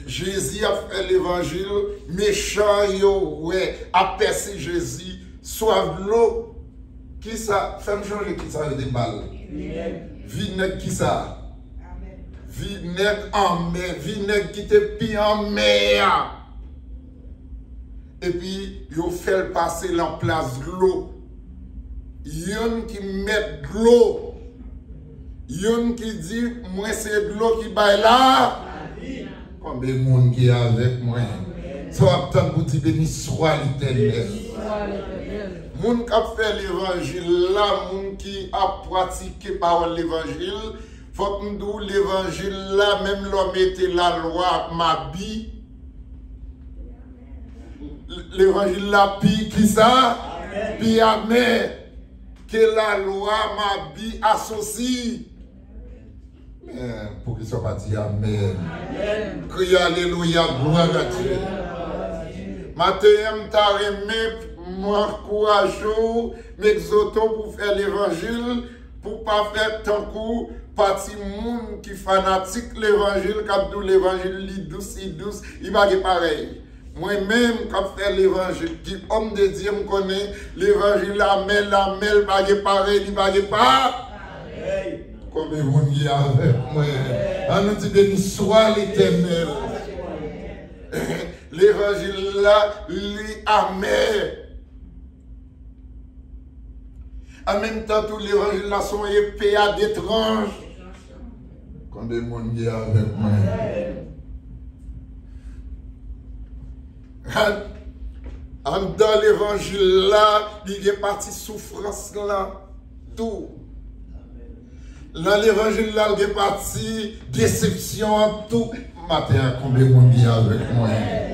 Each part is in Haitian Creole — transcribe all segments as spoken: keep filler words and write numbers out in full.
Jezi ap fè levanjil, mechan yo wè ap pèse Jezi, swaf dlo. Kisa, fè m chonje kisa yo te ba l. Vinèg kisa? Vinèg anmè, vinèg ki te pi anmè a. Epi yo fè l pase l an plas dlo. Youn ki mèt dlo. Youn ki di, mwen se dlo ki bay la. Konbyen moun ki avèk mwen? Sa w ap tann pou di, beni swa Letènèl. Moun k ap fè levanjil la, moun ki ap pratike pawòl levanjil, fòk m di w levanjil la, menm lè w mete lalwa, mabi, levanjil la pi kisa? Pi amè ke lalwa, mabi, asosi. Men, poukisa w pa di amèn? Kriye alelouya, glwa a Dye. Maten an, m ta renmen m ankouraje w, m egzote w pou w fè levanjil, pou w pa fè tankou pati moun ki fanatik levanjil, k ap di w levanjil li dous, li dous, li pa gen parèy. Mwen menm k ap fè levanjil, ki homme de Dieu, m konnen levanjil la amè, l amè, l pa gen parèy, li pa gen pa. Konbyen moun ki avèk mwen? An nou di, beni swa Letènèl. Levanjil la, li amè. An menm tan tou, levanjil la se yon epe a de tranch. Konbyen moun ki avèk mwen? An-, anndan levanjil la, li gen pati soufrans lan tou. Nan levanjil la, l gen pati desepsyon an tou. Maten an, konbyen moun ki avèk mwen?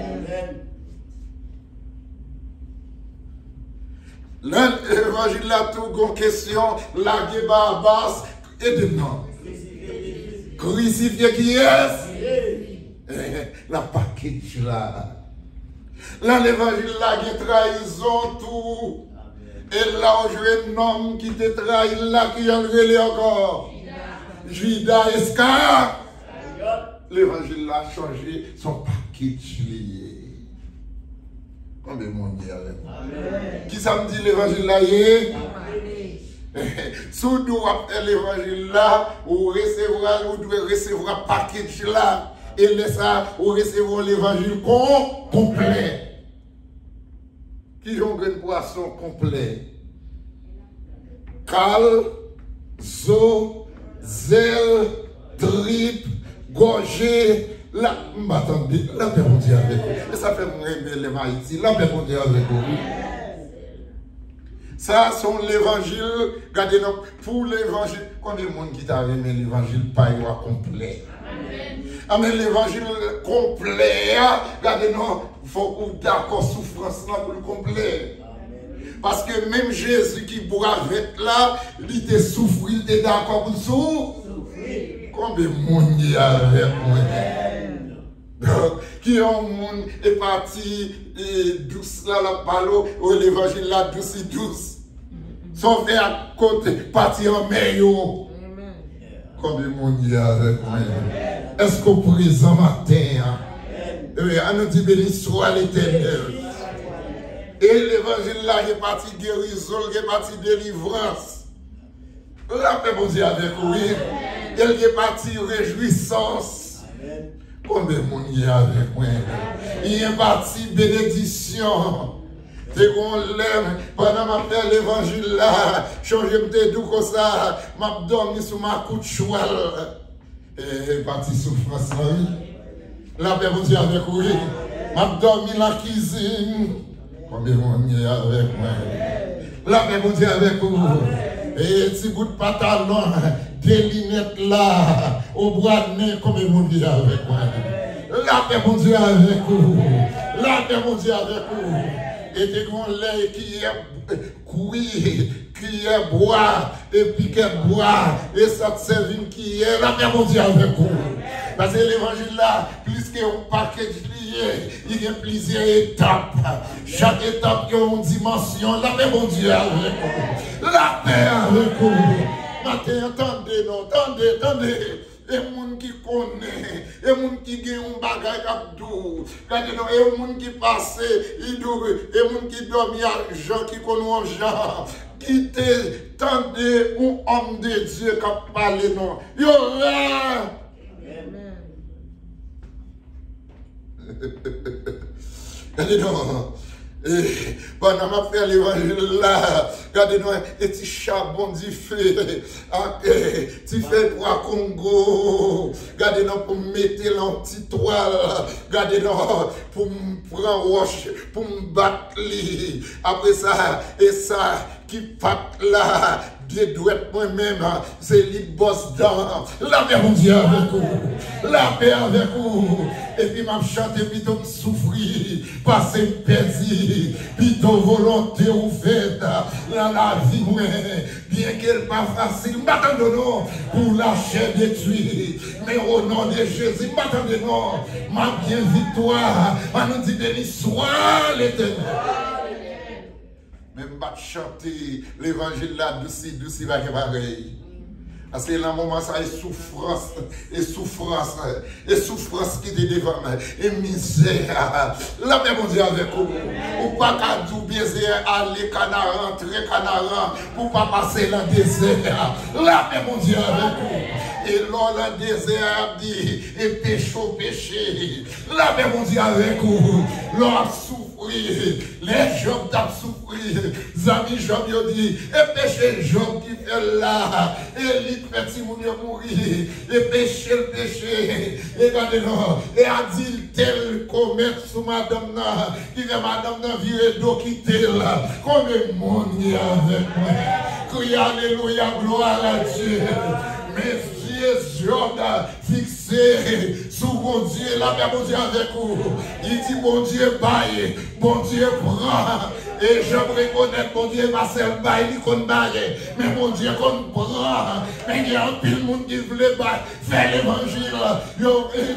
Nan levanjil la tou, gon kesyon, lage Barabas, ede m non. Krisifye kiyès? La pakej la. Nan levanjil la, gen trayizon tou. E la w jwenn nonm ki te trayi l la, ki jan l rele ankò? Jida Iska. Levanjil la chanje, se yon pakej li ye. Konbyen moun ki avèk mwen? Kisa m di levanjil la ye? Si w di w ap fè levanjil la, ou resevwa l, ou dwe resevwa pakej la. E lè sa a, ou resevwa levanjil kon, konplè. Kijan yon grenn pwason konplè? Kal, zo, zèl, trip, gòje, la, m pa tande, lapè Bondye avèk ou. E sa fè m renmen lè m Ayiti, lapè Bondye avèk ou, wi. Sa a se yon levanjil, gade non, pou levanjil, konbyen moun ki ta renmen levanjil pa yo a konplè? Amèn. Levanjil konplè a, gade non, fòk ou dakò soufrans lan pou l konplè. Paske menm Jezi ki bwa vèt la, li te soufri, li te dakò pou l sou-, soufri. Konbyen moun ki avèk mwen? Ki yon moun e pati, e, dous la, l ap pale w, o, levanjil la dous, li dous. Sa w fè ak kote pati anmè yo? Konbyen moun ki avèk mwen? Èske w prezan maten an? Ebyen, an nou di, beni swa Letènèl. E levanjil la gen pati gerizon, l gen pati delivrans. Lapè Bondye avèk ou, wi. E l gen pati rejwisans. Konbyen moun ki avèk mwen? Li gen pati benediksyon. Te gon lè, pandan m ap fè levanjil la, chonje m te di w konsa, m ap dòmi sou makout chwal. E, e pati soufrans lan, wi. Lapè Bondye avèk ou, wi. M ap dòmi nan kizin. Konbyen moun ki avèk mwen? Lapè Bondye avèk ou. E ti bout pantalon, de linèt la, o bwa nen, konbyen moun ki avèk mwen? Lapè Bondye avèk ou. Lapè Bondye avèk ou. E te gon lè kiyè kwi, kiyè bwa, e pikèt bwa, e sa t sèvi m kiyè, lapè Bondye avèk ou. Paske levanjil la, plis ke yon pakej li ye, li gen plizyè etap. Chak etap gen yon dimansyon, lapè Bondye avèk ou. Lapè avèk ou. Maten an, tande non, tande, tande. E moun ki konnen, e moun ki gen yon bagay k ap di w. Gade non, e moun ki pase, li di w, e moun ki dòmi a jan, ki konn yon jan, ki te tande yon òm de Dye k ap pale non. Yo la! Gade non. E, pandan m ap fè levanjil la, gade non, e ti chabon dife ak, e, ti fèy pwa Kongo. Gade non, pou m mete l an ti twal. Gade non, pou m pran wòch, pou m bat li. Apre sa, e sa ki pat la, de dwèt mwen menm, se li bòs dan. Lapè Bondye avèk ou. Lapè avèk ou. Epi m ap chante, pito m soufri pase m pèdi. Pito volonte ou fèt nan lavi mwen. Byenke l pa fasil, m pa tande w non, pou lachè detwi. Men o non de Jezi, m pa tande non, m ap gen viktwa. Ann nou di, beni swa Letènèl. Men m pa t chante levanjil la dousi, dousi pa gen parèy. Paske nan moman sa, e soufrans, e soufrans, e soufrans ki te devan m, e mizè. Lapè Bondye avèk ou. Ou pa ka di w bezwen ale Kanaran, antre Kanaran, pou w pa pase nan dezè. Lapè Bondye avèk ou. E lè w nan dezè a, y ap di, e peche w peche. Lapè Bondye avèk ou. Lè w ap soufri, lè Jòb t ap soufri, zanmi Jòb yo di, e peche Jòb ki fè l la, e li k fè timoun yo mouri, e peche l peche, e gade non, e adiltè l komèt sou madanm nan, ki fè madanm nan vire do kite l. Konbyen moun ki avèk mwen? Kriye alelouya, glwa a Dye. Mesye, Jòb fikse sou Bondye, lapè Bondye avèk ou. Li di, Bondye bay, Bondye pran. E Jòb rekonèt Bondye pa sèl bay li konn bay, men Bondye konn pran. Men gen anpil moun ki vle bay, fè levanjil, yo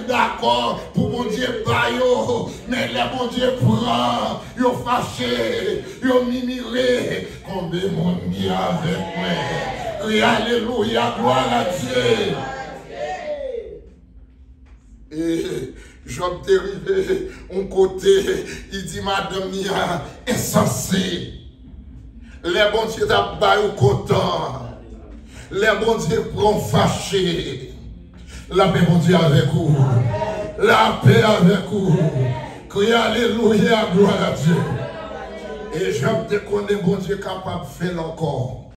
dakò pou Bondye ba yo, men lè Bondye pran, yo fache, yo mimire. Konbyen moun ki avèk mwen? Kriye alelouya, glwa a Dye. E Jòb te rive yon kote, li di madanm li a, ensanse. Lè Bondye t ap bay ou kontan, lè Bondye pran w fache. Lapè Bondye avèk ou. Lapè avèk ou. Kriye alelouya, glwa a Dye. E Jòb te konnen Bondye kapab fè l ankò.